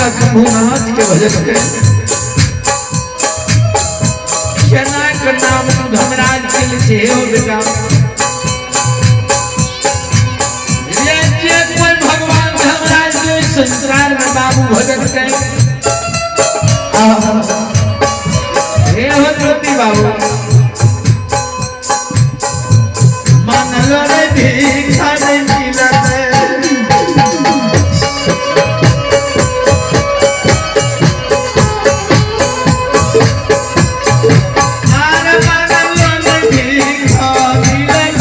शंभुनाथ के भजन के केना के नाम धर्मराज के लिए हो बेटा। ये जे कोई भगवान धर्मराज के संसार में बाबू भजन के हे हो ज्योति बाबू मनलो रे भिक्षा नहीं मिलत। आर मनलो रे भिक्षा मिलत।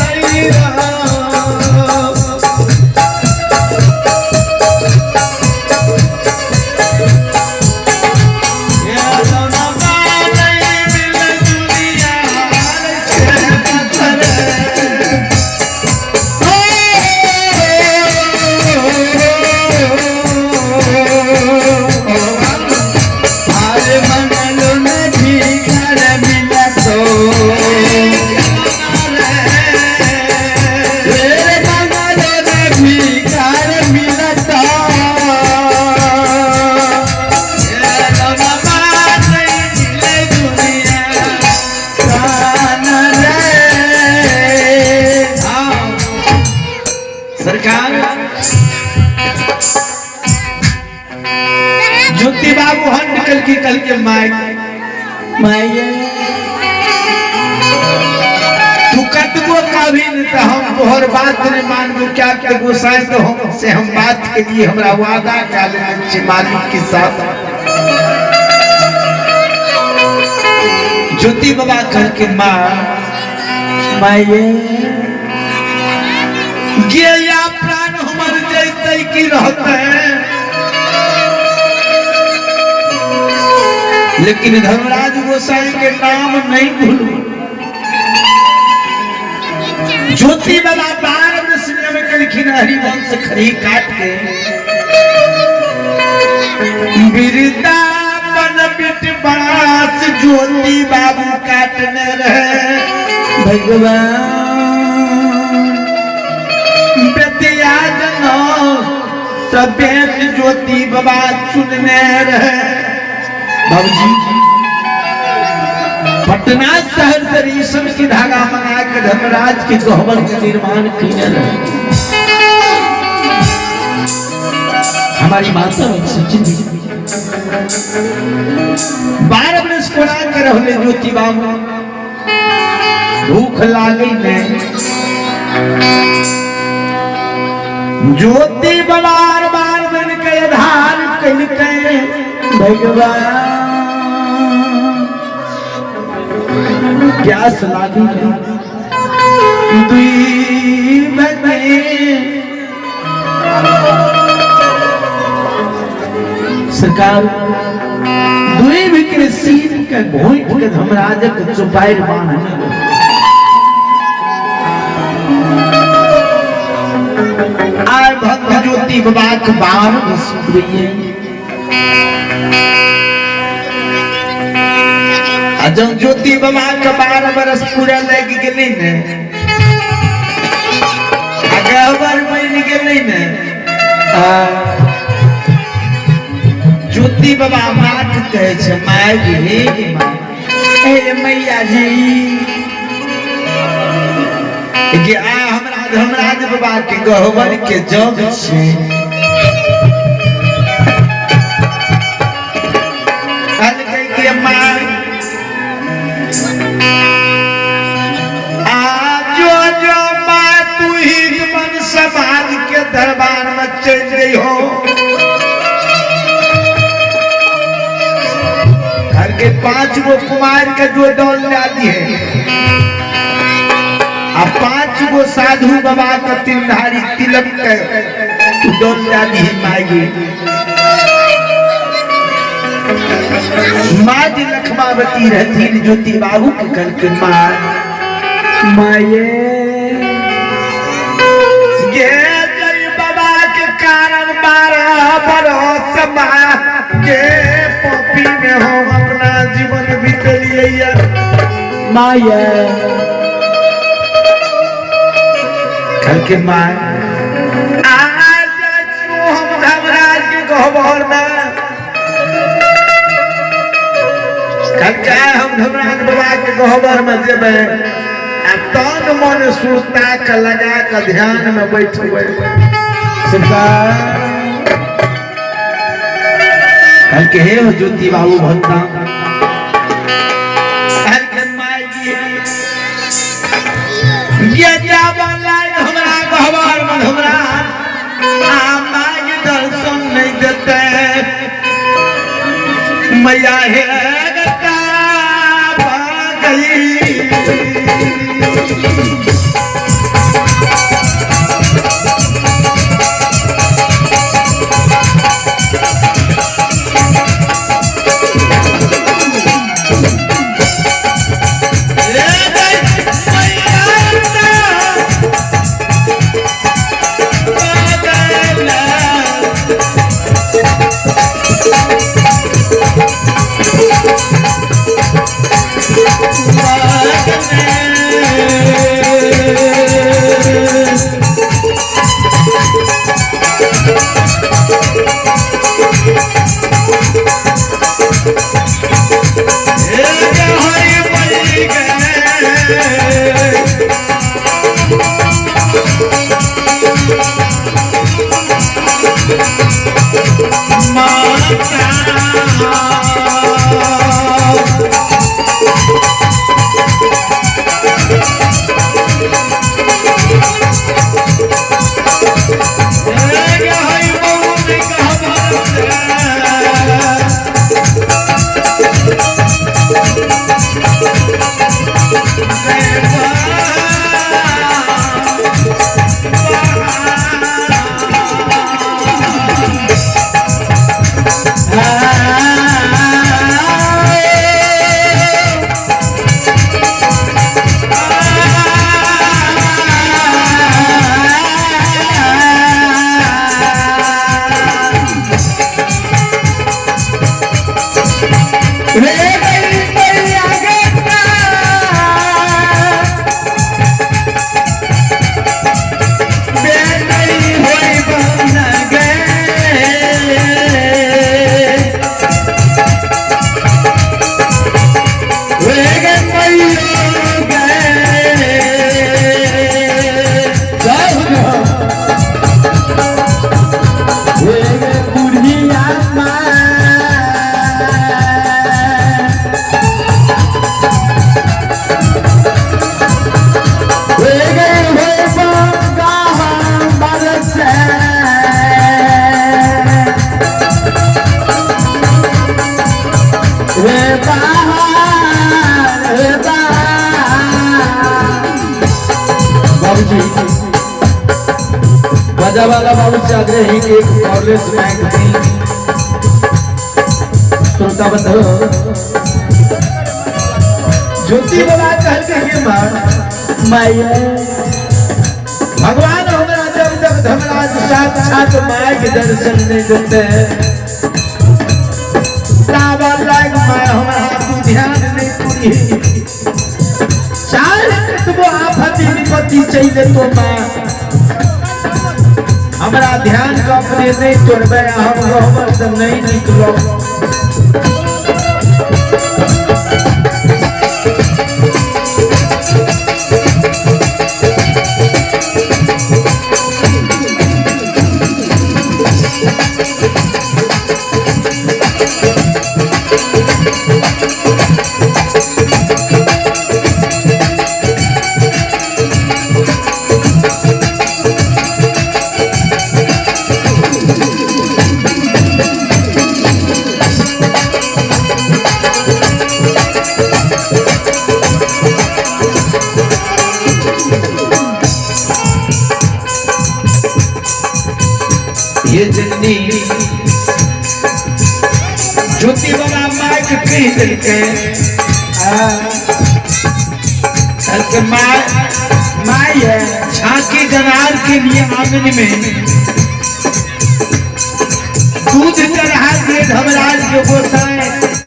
आरे मनलो न भिखार मिलतो, रे मनलो न भिखार मिलतो। कान रे। सरकार ज्योति बाबू हन निकल के कल के माइक माये तू कतबो कभी नहीं तो हम तोहर बात नहीं मानबो, क्या के गोसाई तो हम से हम बात के लिए हमरा वादा का लेने छी मालिक के साथ। ज्योति बाबा कह के माँ माये गे या प्राण हमर जैते की रहते, लेकिन धर्मराज गोसाई के नाम नहीं भूलू। ज्योति बाबा 12 वर्ष में कलखिन हरिवंश खरी काट के वृंदावन बिटबास ज्योति बाबू काटने रहे। भगवान बेतिया जनो सबेत ज्योति बाबा चुनने रहे। बाबूजी पटना शहर से रेशम की धागा मंगा के धर्मराज के गहवर के निर्माण किए रहे। हमारी माता सचिन 12 बरस कोना के रहले ज्योति बाबू, भूख लागी ने ज्योति बार बार बन के आधार कलके। भगवान प्यास लागी दुई बने सरकार दुई भी सीन के घोंट के धर्मराजक चुपाइर बांधने। आय भक्त ज्योति बाबा के बार बसुरिए आ जब ज्योति बाबा के 12 बरस पूरा लग गेलै ने आ गहबर बनि गेलै ने, ज्योति बाबा माँ के कहै छै my गे हे माय हे मैया जी के आ हमरा धर्मराज बाबा के गहबर के जग छै। कहलकै कि माय आ जो जो माँ तू ही मन समाज के दरबार में चल रही हो। घर के 5 गो कुमार के जो डोल डाली है आ 5 गो साधु बाबा के तीनधारी तिलक के तू डोल डाली है माई। माँ जी लखमावती रहती ज्योति बाबू के घर के माँ माये ये जय बाबा के कारण 12 बरस माँ के पपी में हम अपना जीवन बीतलिए। माया घर के माँ आज हम धर्मराज के गहबर में कल क्या हम धर्मराज बाबा के गहबर में जेबै आ तन मन सुरता के लगा के ध्यान में बैठबै। सरकार कल के हे ज्योति बाबू भत्ता, कल के माई जी ये जावला हमरा गहबर में धर्मराज आ माई दर्शन नहीं देते। मैया हे बाजा वाला बाबू से आग्रह है कि एक कॉलेज बैंक में श्रोता बंधु ज्योति बाबा कहते हैं मां माया भगवान हमरा जब तक धर्मराज साक्षात माय के दर्शन नहीं देते ताबा लाग माय हमरा तू ध्यान नहीं पूरी चाहे कतबो आफत विपत्ति चलि तो मां हमरा ध्यान के अपने नहीं तोड़बे, हम गहबर से नहीं निकलो। ये जननी ज्योति बाबा माइक कह देलकै माई है झांकी जनार के लिए आंगन में दूध चढ़ा के धर्मराज के गोसाई।